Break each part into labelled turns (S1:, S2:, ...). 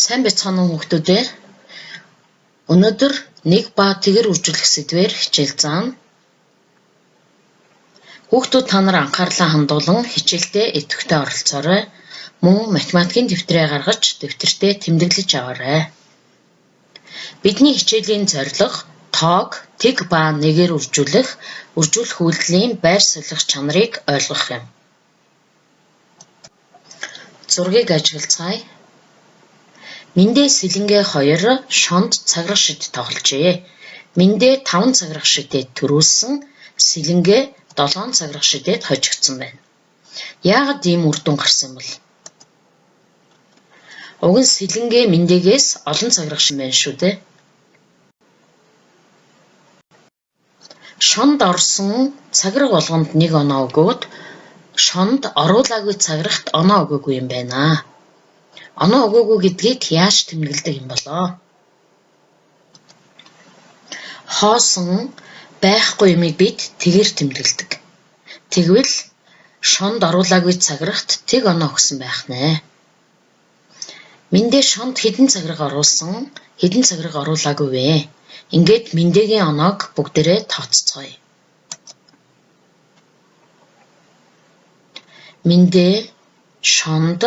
S1: Сайн байцгаана уу хүүхдүүд ээ. Өнөөдөр нэг ба тэгэр үржүүлэх сэдвээр хичээл заана. Хүүхдүүд та нар анхаарлаа хандуулан хичээлдээ идэвхтэй оролцоорой. Мөн математикийн дэвтрээ гаргаж дэвтэртээ тэмдэглэж аваарай. Бидний хичээлийн зорилго тоог тэг ба нэгээр үржүүлэх, үржүүлэх үйлдэлийн байр солих чанарыг ойлгох юм. Зургийг ажиглацгаая. Мэндэ Сэлэнгэ хоёр шонд цаграх шид тогложээ. Мэндэ 5 цаграх шидэд төрүүлсэн, Сэлэнгэ 7 цаграх шидэд хожигдсон байна. Яагаад ийм үр дүн гарсан юм бол? Уг нь Сэлэнгэ Мэндэгээс олон цаграх шид байна шүү дээ. Шонд орсон цаграг болгонд нэг оноо өгөөд шонд оруулаагүй цаграхт оноо өгөөгүй юм байна. Оноо өгөөгүй гэдгийг яаж тэмдэглэдэг юм болоо? Хоосон байхгүй юмыг бид тэгэр тэмдэглэдэг. Тэгвэл шонд оруулаагүй цаграхт тэг оноо өгсөн байх нэ. Мэндэ шонд хэдэн цаграг оруулсан, хэдэн цаграг оруулаагүй вэ? Ингээд Мэндэгийн оноог бүгдээрээ тооцоцгоё. Мэндэ шонд,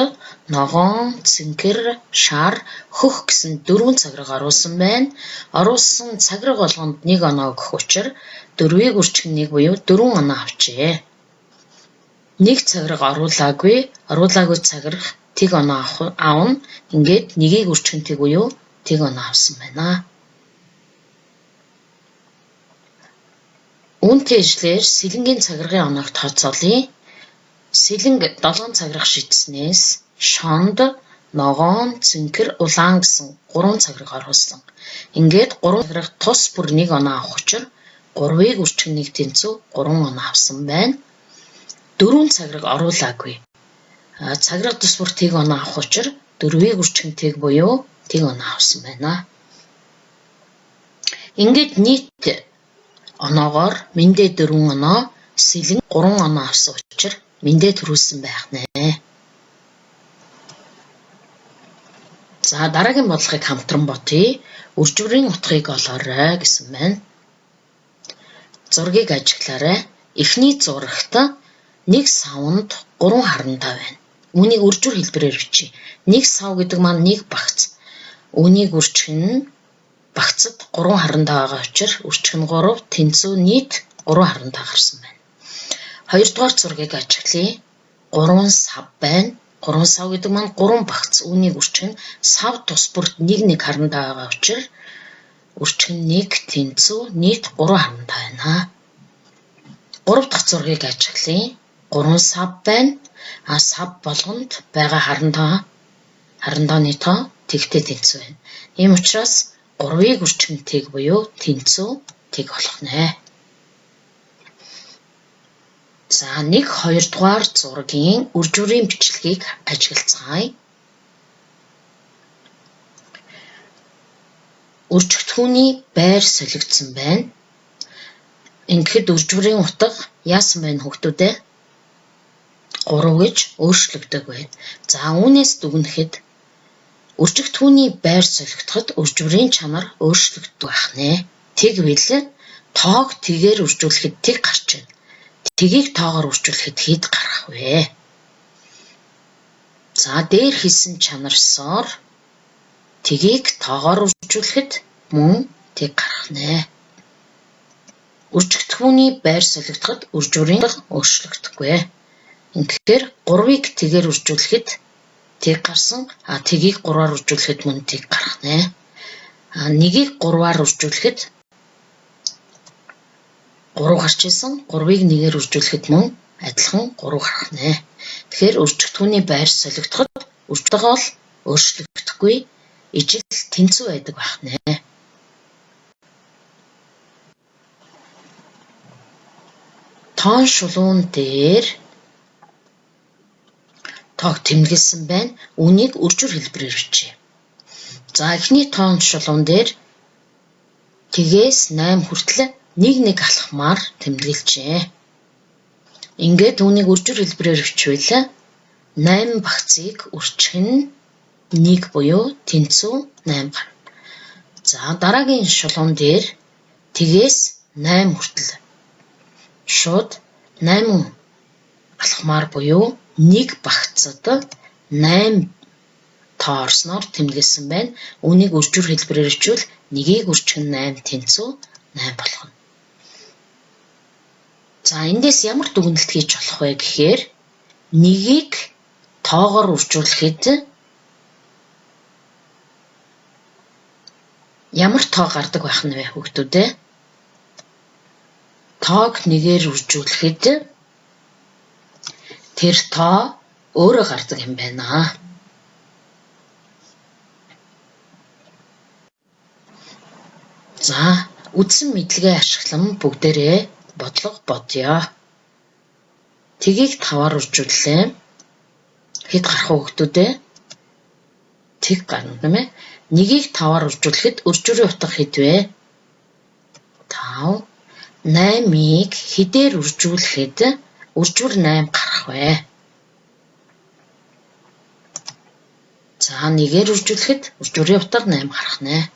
S1: ногоон, цэнхэр, шар, хөх гэсэн 4 цаграг оруулсан байна. Оруулсан цаграг болгонд нэг оноо өгөх учир 4-ийг үржих 1 буюу 4 оноо авчээ. Нэг цаграг оруулаагүй, оруулаагүй цаграх тэг оноо авна. Ингээд 1-ийг үржих тэг буюу тэг оноо авсан байна. Үүнтэй ижлээр Сэлэнгийн цагиргын оноог тооцоолъё. Сэлэнг 7 цаграх шидснээс шонд, ногоон, цэнхэр, улаан гэсэн 3 цаграг оруулсан. Ингээд 3 цаграх тус бүр нэг оноо авах учир 3-ыг үржих 1 тэнцүү 3 оноо авсан байна. 4 цаграг оруулаагүй. Цаграг тус бүр тэг оноо авах учир 4-ыг үржих тэг буюу тэг оноо авсан байна. Ингээд нийт оноогоор Мэндэ 4 оноо, Сэлэн 3 оноо авсан учир Мэндэ төрүүлсэн байх нэ. За дараагийн бодлогыг хамтран бодъё. Үржвэрийн утгыг олоорой гэсэн байна. Зургийг ажиглаарай. Эхний зурагт нэг савнд 3 харандаа байна. Үүнийг үржвэр хэлбэрээр бичье. Нэг сав гэдэг маань нэг багц. Үүнийг үржих нь багцад 3 харандаа байгаа учир үржих нь 3 тэнцүү нийт 3 харандаа гарсан байна. Хоёрдугаар зургийг ажиглая. 3 сав байна. 3 сав гэдэг маань 3 багц. Үүнийг үржих нь сав тус бүрт 1 1 харандаа байгаа учир үржих нь 1 тэнцүү нийт 3 харандаа байна. 3 дахь зургийг ажиглая. 3 сав байна. А сав болгонд байгаа харандааны тоо тэгтэй тэнцүү байна. Ийм учраас 3-ыг үржих нь тэг буюу тэнцүү тэг болох нэ. За 1 2 дугаар зургийн үржвэрийн бичлэгийг ажиглацгаая. Үржигдэхүүний байр солигдсон байна. Ингэхэд үржвэрийн утга яасан байна хүүхдүүд ээ? 3 гэж өөрчлөгдөг байна. За үүнээс дүгнэхэд үржигдэхүүний байр солигдоход үржвэрийн чанар өөрчлөгддөг байх нэ. Тэгвэл тоог тэгээр үржүүлэхэд тэг гарч байна. Тэгийг тоогоор үржүүлэхэд хэд гарах вэ? За дээр хэлсэн чанарсоор тэгийг тоогоор үржүүлэхэд мөн тэг гарах нэ. Үржигдэхүүний байр солигдоход үржвэрийн өөрчлөгдөхгүй. Ингэхээр 3-ыг тэгээр үржүүлэхэд тэг гарсан, а тэгийг 3-аар үржүүлэхэд мөн тэг гарах нэ. А 1-ийг 3-аар үржүүлэхэд 3 гарч исэн, 3-ыг 1-ээр үржүүлэхэд мөн адилхан 3 гарах нэ. Тэгэхээр үржигдэхүүний байр солигдоход үржигдэх бол өөрчлөгдөхгүй, ижил тэнцүү байдаг байх нэ. Тоон шулуун дээр тоог тэмдэглэсэн байна. Үүнийг үржвэр хэлбэрээр бичье. За эхний тоон шулуун дээр тэгээс 8 хүртэл 1 1 алхмаар тэмдэглэжээ. Ингээд үүнийг үржвэр хэлбэрээр бичвэл 8 багцыг үржих нь 1 буюу тэнцүү 8 гарна. За дараагийн шулуун дээр тэгээс 8 хүртэл шууд 8 алхмаар буюу 1 багцад 8 тоо орсноор тэмдэглэсэн байна. Үүнийг үржүүр хэлбэрээр бичвэл 1-ийг үржих нь 8 тэнцүү 8 болох нь. За эндээс ямар дүгнэлт хийж болох вэ гэхээр 1-ийг тоогоор үржүүлэхэд ямар тоо гардаг байх нь вэ хүүхдүүд ээ? Тоог 1-ээр үржүүлэхэд тэр тоо өөрөө гардаг юм байна. За үндсэн мэдлэгээ ашиглан бүгдээрээ бодлого бодъё. Тэгийг 5-аар үржүүллээ. Хэд гарах вэ хүүхдүүд ээ? Тэг гарна тийм ээ. 1-ийг 5-аар үржүүлэхэд үржүүрийн утга хэд вэ? 5. 8-ыг хэдээр үржүүлэхэд үржүүр 8 гарах вэ? За 1-ээр үржүүлэхэд үржүүрийн утга 8 гарах нэ.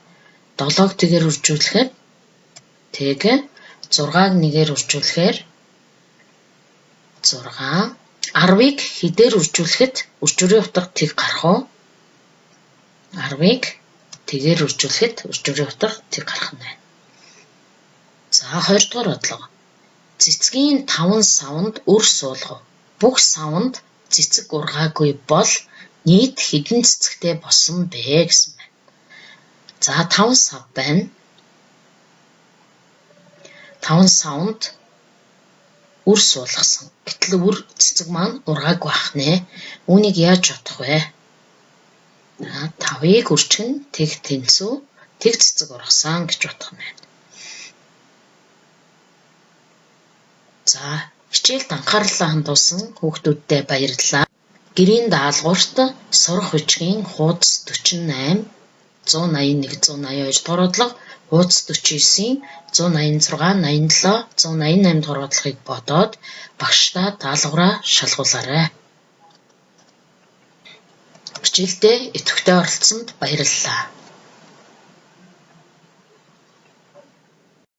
S1: 7-ог тэгээр үржүүлэхэд тэг, 6-аг 1-ээр үржүүлэхээр 6, 10-ыг хэдээр үржүүлэхэд үржүүрийн утга тэг гарах уу? 10-ыг тэгээр үржүүлэхэд үржүүрийн утга тэг гарах нь байна. За 2 дугаар бодлого. Цэцгийн 5 савнд үр суулгав. Бүх савнд цэцэг ургаагүй бол нийт хэдэн цэцэгтэй болсон бэ гэсэн байна. За 5 сав байна. 5 савнд үр суулгасан. Гэтэл үр цэцэг маань ургаагүй байх нэ. Үүнийг яаж бодох вэ? 5-ыг үржих нь тэг тэнцүү тэг цэцэг ургасан гэж бодох нь байна. За хичээлд анхаарлаа хандуулсан хүүхдүүддээ баярлалаа. Гэрийн даалгаварт сурах бичгийн хуудас 48 181 182 дугаар бодлого, хуудас 49-ийн 186 87 188 дугаар бодлогыг бодоод багшдаа даалгавраа шалгуулаарай. Хичээлдээ идэвхтэй оролцсонд баярлалаа.